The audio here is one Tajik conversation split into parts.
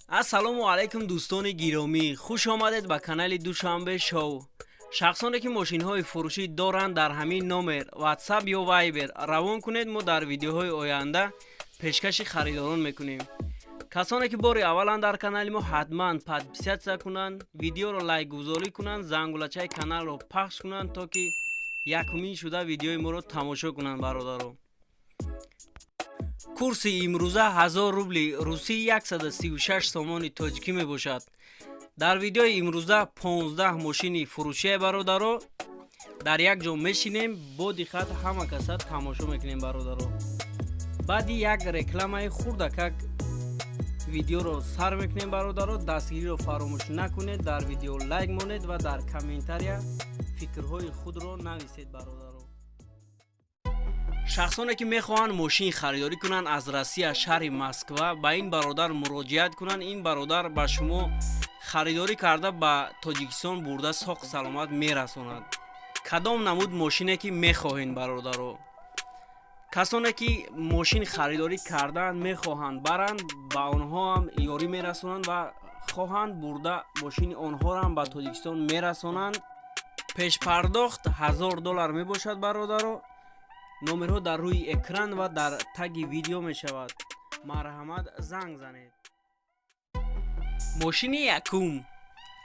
Ассалому алайкум, дӯстони гиромӣ, хуш омадед ба канали Душанбе Шоу. Шахсоне ки мошинҳои фурӯшӣ доранд, дар ҳамин номер WhatsApp ё Viber равон кунед, мо дар видеоҳои оянда пешкаши харидорон мекунем. Касоне ки бори авваланд дар канали мо, ҳатман подписаться кунанд, видеоро лайкгузорӣ кунанд, зангулачаи каналро пахш кунанд, то ки якумин шуда видеои моро тамошо кунанд. Бародаро, курси имрӯза 1000 рубли русӣ 136 сомони тоҷикӣ мебошад. Дар видеои имрӯза 15 мошини фурӯшие, бародаро. Дар як ҷо мешинем, бо диққат ҳама каса тамошо мекунем. Бародаро, баъди як рекламаи хурдакак видеоро сар мекунем. Бародаро, дастгириро фаромӯш накунед, дар видео лайк монед ва дар комментария фикрҳои худро нависед. Бародаро, шахсоне ки мехоҳанд мошин харидорӣ кунанд аз Россия, шаҳри Москва, ба ин бародар муроҷиат кунанд. Ин бародар ба шумо харидорӣ карда, ба Тоҷикистон бурда, соқ саломат мерасонад. Кадом намуд мошине ки мехоҳед, бародаро. Касоне ки мошин харидорӣ кардаанд, мехоҳанд баранд, ба онҳо ҳам ёрӣ мерасонанд ва хоҳанд бурда, мошини онҳоро ҳам ба Тоҷикистон мерасонанд. Пешпардохт 1000 доллар мебошад. Бародаро, номерҳо дар рӯи экран ва дар таги видео мешавад, марҳамат, занг занед. Мошини якум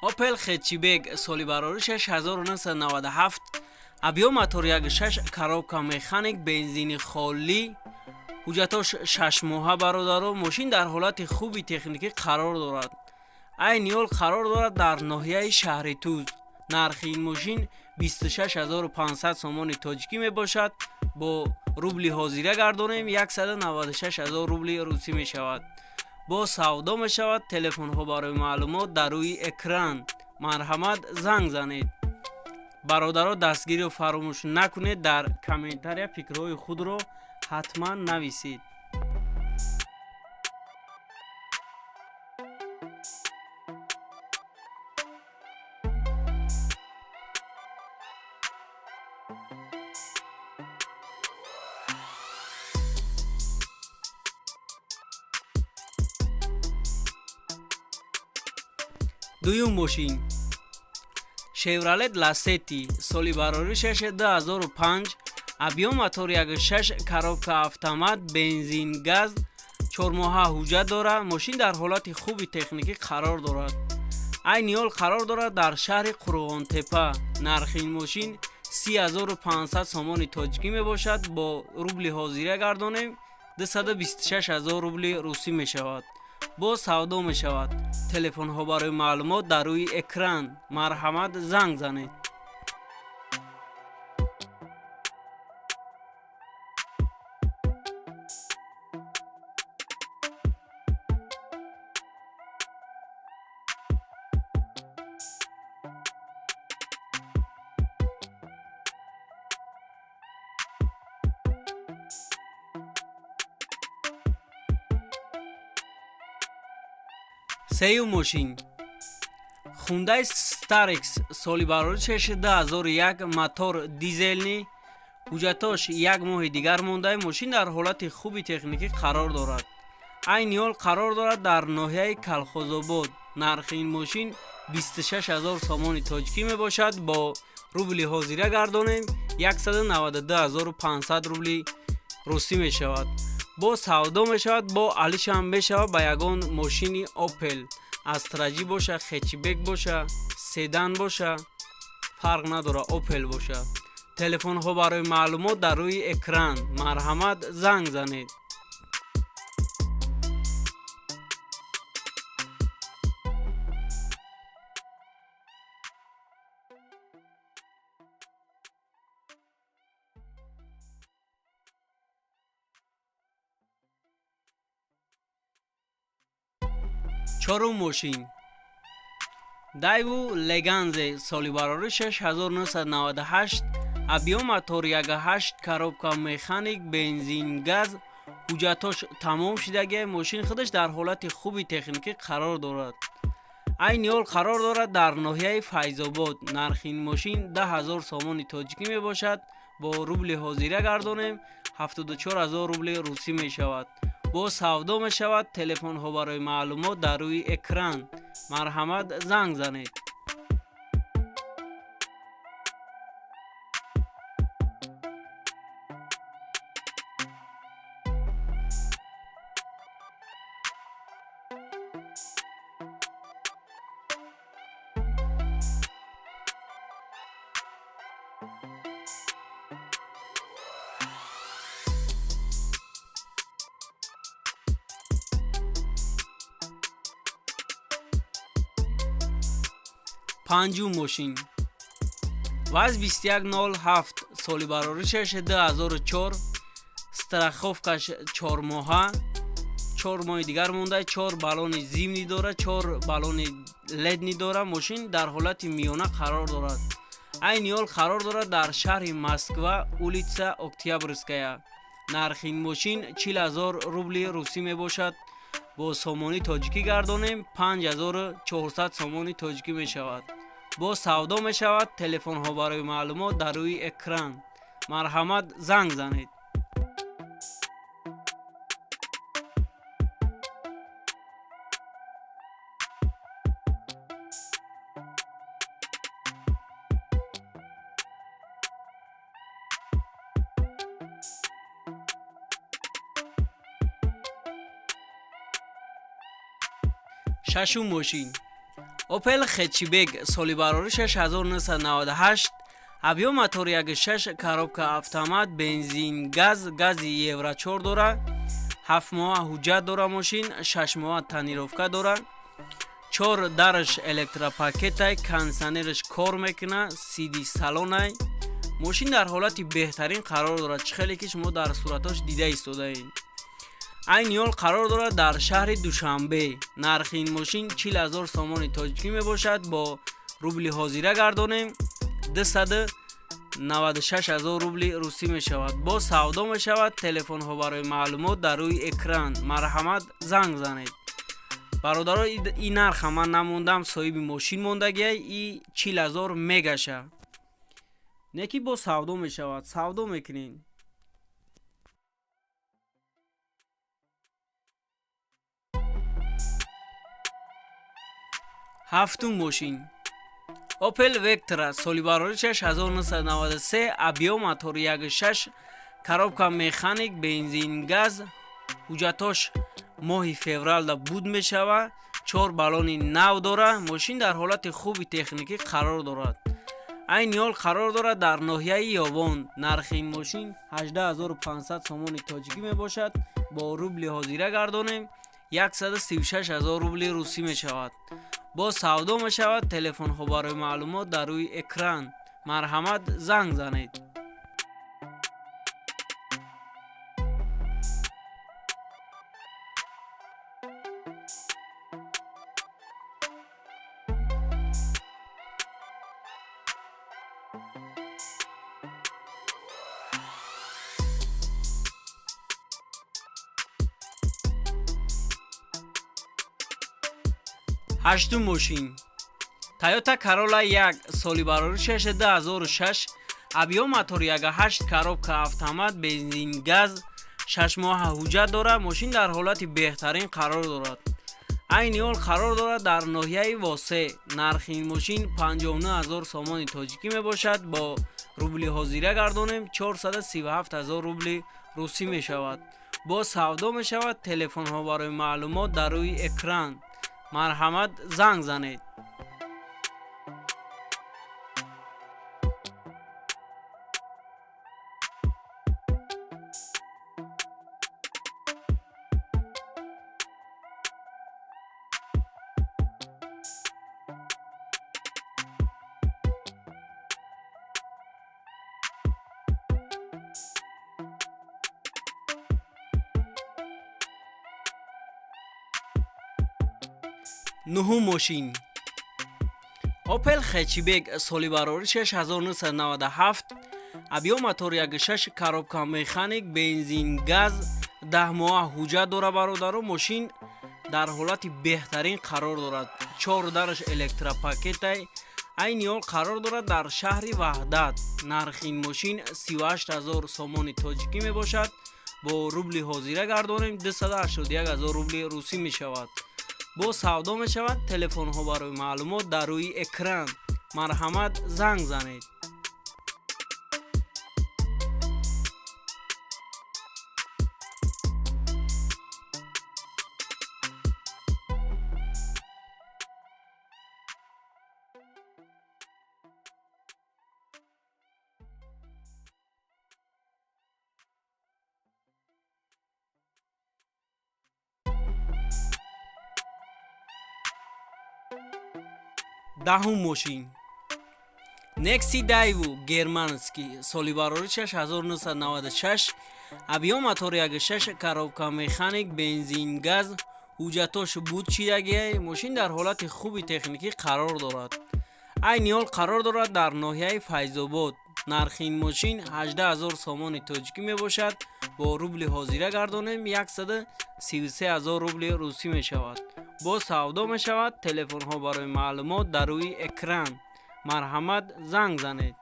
Опел Хетчибек, соли бароришаш 1997, объём мотор 16, коробка механик, бензини холӣ, ҳуҷҷатош 6 моҳа. Бародаро, мошин дар ҳолати хуби техникӣ қарор дорад. Айни ҳол қарор дорад дар ноҳияи шаҳри Туз. Нархи ин мошин 26 500 сомони тоҷикӣ мебошад. Бо рубли ҳозира гардонем, 196 ҳазор рубли русӣ мешавад. Бо савдо мешавад. Телефонҳо барои маълумот дар рӯи экран, марҳамат, занг занед. Бародаро, дастгириро фаромӯш накунед, дар комментария фикрҳои худро ҳатман нависед. Дуюм мошин Шевролет Ласети, соли бароришаш 2005, объём мотор 16, коробка автомат, бензин, газ, 4 моҳа ҳуҷҷат дорад. Мошин дар ҳолати хуби техникӣ қарор дорад. Айни ҳол қарор дорад дар шаҳри Қурғонтепа. Нархи ин мошин 30 500 сомони тоҷикӣ мебошад. Бо рубли ҳозира гардонем, 226 ҳазор рубли русӣ мешавад. Боз савдо мешавад. Телефонҳо барои маълумот дар рӯи экран, марҳамат, занг занед. Сеюм мошин Хундай Старекс, соли бароришаш 2001, мотор дизельный, ҳуҷҷатош як моҳи дигар монда. Мошин дар ҳолати хуби техникӣ қарор дорад. Айни ҳол қарор дорад дар ноҳияи Калхозобод. Нархи ин мошин 26 ҳазор сомони тоҷикӣ мебошад. Бо рубли ҳозира гардонем, 192 500 рубли русӣ мешавад. Бо савдо мешавад, бо алишам мешавад ба ягон мошини Опел Астра-Ҷи боша, хетчбек боша, седан боша, фарқ надорад, Опел боша. Телефонҳо барои маълумот дар рӯи экран, марҳамат, занг занед. Чорум мошин Дайву Леганзе, соли бароришаш 1998, объём мотор 18, коробка механик, бензин, газ, ҳуҷҷатош тамом шудагия. Мошин худаш дар ҳолати хуби техникӣ қарор дорад. Айни ҳол қарор дорад дар ноҳияи Файзобод. Нархи ин мошин 10 000 сомони тоҷикӣ мебошад. Бо рубли ҳозира гардонем, 74 000 рубли русӣ мешавад. Бо савдо мешавад. Телефонҳо барои маълумот дар рӯи экран. Марҳамат, занг занед. Панҷум мошин ВАЗ 2107, соли бароришаш 2004, страховкаш 4 моҳа, 4 моҳи дигар монда, чор баллони зимний дора, чор баллони летний дора. Мошин дар ҳолати миёна қарор дорад. Айни ҳол қарор дорад дар шаҳри Москва, улица Октябрьская. Нархи ин мошин 40 000 рубли русӣ мебошад. Бо сомонӣ тоҷикӣ гардонем, 5400 сомони тоҷикӣ мешавад. Боз савдо мешавад. Телефонҳо барои маълумот дар рӯи экран. Марҳамат, занг занед. Шашум мошин Опел Хэтчбек, соли бароришаш 1998, объём мотор 1.6, коробка автомат, бензин газ, гази евро 4 дора, 7 моҳа ҳуҷҷат дора. Мошин 6 моҳа тонировка дора. Чор дараш электропакетай, кондитсионераш кор мекуна, сиди салонай. Мошин дар ҳолати беҳтарин қарор дорад, чӣ хеле ки шумо дар суратҳош дида истодаед. Айни ҳол қарор дорад дар шаҳри Душанбе. Нархи ин мошин 40 000 сомони тоҷикӣ мебошад. Бо рубли ҳозира гардонем, 296 000 рубли русӣ мешавад. Боз савдо мешавад. Телефонҳо барои маълумот дар рӯи экран. Марҳамат, занг занед. Бародаро, ин нарха ман намондам, соҳиби мошин мондагиай. И 40 000 мегаша, не ки боз савдо мешавад, савдо мекунем. Ҳафтум мошин Опел Вектра, соли бароришаш 1993, объём мотор 1.6, коробка механик, бензин газ, ҳуҷҷатош моҳи февралда буд мешава, чор баллони нав дора. Мошин дар ҳолати хуби техникӣ қарор дорад. Айни ҳол қарор дорад дар ноҳияи Ёвон. Нархи ин мошин 18 500 сомони тоҷикӣ мебошад. Бо рубли ҳозира гардонем, 136 000 рубли русӣ мешавад. Боз савдо мешавад. Телефонҳо барои маълумот дар рӯи экран. Марҳамат, занг занед. Ҳаштум мошин Тойота Карола 1, соли бароришаш 2006, объём мотор 1.8, коробка автомат, бензин газ, 6 моҳа ҳуҷҷат дорад. Мошин дар ҳолати беҳтарин қарор дорад. Айни ҳол қарор дорад дар ноҳияи Восе. Нархи ин мошин 59 000 сомони тоҷикӣ мебошад. Бо рубли ҳозира гардонем, 437 000 рубли русӣ мешавад. Боз савдо мешавад. Телефонҳо барои маълумот дар рӯи экран. Марҳамат, занг занед. Нуҳум мошин Опел Хэтчбек, соли бароришаш 1997, объём мотор 1.6, коробка механик, бензин газ, 10 моҳа ҳуҷҷат дора. Бародаро, мошин дар ҳолати беҳтарин қарор дорад. Чор дараш электропакетай. Айни ҳол қарор дорад дар шаҳри Ваҳдат. Нархи ин мошин 38 000 сомони тоҷикӣ мебошад. Бо рубли ҳозира гардонем, 281 ҳазор рубли русӣ мешавад. Бо савдо мешавад. Телефонҳо барои маълумот дар рӯи экран, марҳамат, занг занед. Даҳум мошин: Некси Дайву германский, соли бароришаш 1996, объём мотор 16, коробка механик, бензин, газ, ҳуҷҷатош буд чидагиай. Мошин дар ҳолати хуби техникӣ қарор дорад. Айни ҳол қарор дорад дар ноҳияи Файзобод. Нархи ин мошин 18 ҳазор сомони тоҷикӣ мебошад. Бо рубли ҳозира гардонем, 133 ҳазор рубли русӣ мешавад. Бо савдо мешавад. Телефонҳо барои маълумот дар рӯи экран, марҳамат, занг занед.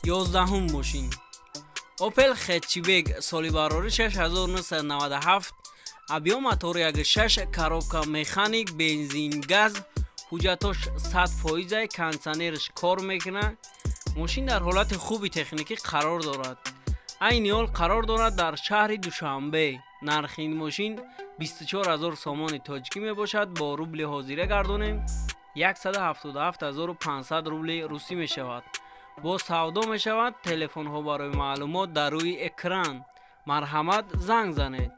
11-ум мошин: Опел хэтчбек, соли бароришаш 1997, объём мотор 16, коробка механик, бензин, газ, ҳуҷҷатош 100 фоизай, кондитсионерш кор мекунад. Мошин дар ҳолати хуби техникӣ қарор дорад. Айни ҳол қарор дорад дар шаҳри Душанбе. Нархи ин мошин 24 ҳазор сомони тоҷикӣ мебошад. Бо рубли ҳозира гардонем, 177 500 рубли русӣ мешавад. Бо савдо мешавад. Телефонҳо барои маълумот дар рӯи экран, марҳамат, занг занед.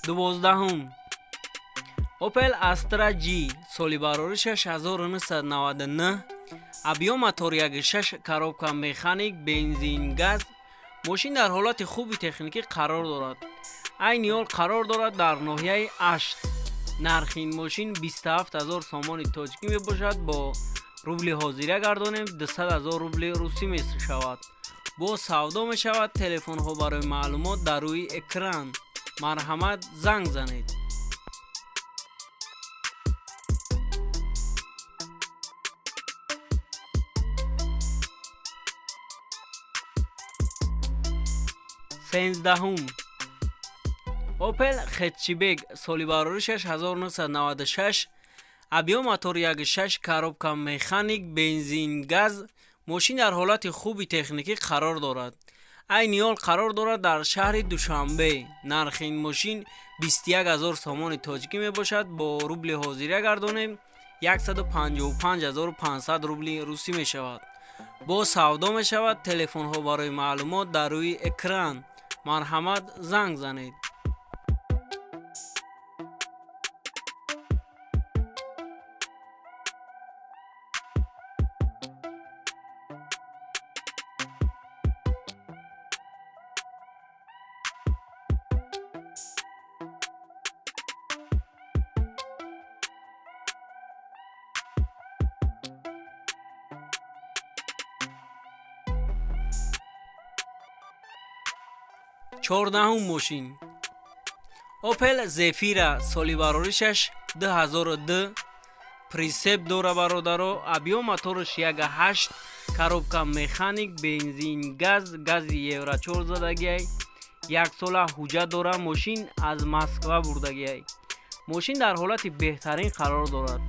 12-ум: Опел Астра G, соли бароришаш 1999, объём мотор 16, коробка механик, бензин, газ. Мошин дар ҳолати хуби техникӣ қарор дорад. Айни ҳол қарор дорад дар ноҳияи Ашт. Нархи ин мошин 27 ҳазор сомони тоҷикӣ мебошад. Бо рубли ҳозира гардонем, 200 ҳазор рубли русӣ мешавад. Бо савдо мешавад. Телефонҳо барои маълумот дар рӯи экран, марҳамат, занг занед. 13-ум: Опел хэтчбек, соли бароришаш 1996, объём мотор 16, коробка механик, бензин, газ. Мошин дар ҳолати хуби техникӣ қарор дорад. Айни ҳол қарор дорад дар шаҳри Душанбе. Нархи ин мошин 21 ҳазор сомони тоҷикӣ мебошад. Бо рубли ҳозира гардонем, 155 500 рубли русӣ мешавад. Бо савдо мешавад. Телефонҳо барои маълумот дар рӯи экран, марҳамат, занг занед. 14-ум мошин: Опел Зефира, соли бароришаш 2002, прицеп дора, бародаро, объём мотораш 1,8, коробка механик, бензин, газ, гази евро 4 задагиай, яксола ҳуҷҷат дора. Мошин аз Москва бурдагиай. Мошин дар ҳолати беҳтарин қарор дорад.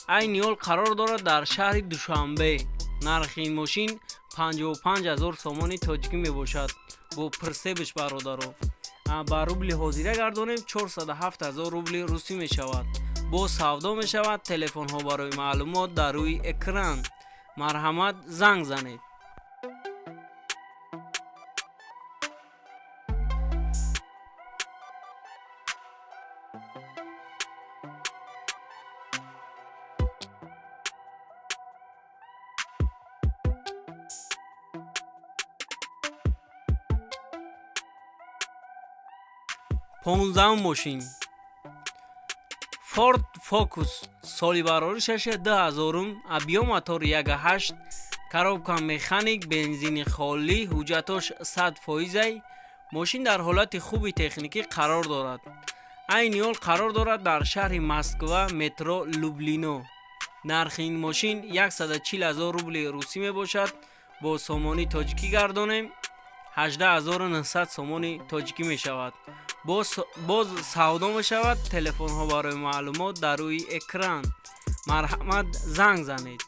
Айни ҳол қарор дорад дар шаҳри Душанбе. Нархи ин мошин 55 ҳазор сомони тоҷикӣ мебошад бо прицеп ш, бародаро. Ба рубли ҳозира гардонем, 407 ҳазор рубли русӣ мешавад. Бо савдо мешавад. Телефонҳо барои маълумот дар рӯи экран, марҳамат, занг занед. 15-ум мошин Ford Focus, соли бароришаш 2000-ум, объём мотор 1,8, коробка механик, бензини холӣ, ҳуҷҷатош 100 фоизай. Мошин дар ҳолати хуби техникӣ қарор дорад. Айни ҳол қарор дорад дар шаҳри Москва, метро Люблино. Нархи ин мошин 140 000 рубли русӣ мебошад. Бо сомонӣ тоҷикӣ гардонем, 18 900 сомони тоҷикӣ мешавад. Боз савдо мешавад. Телефонҳо барои маълумот дар рӯи экран, марҳамат, занг занед.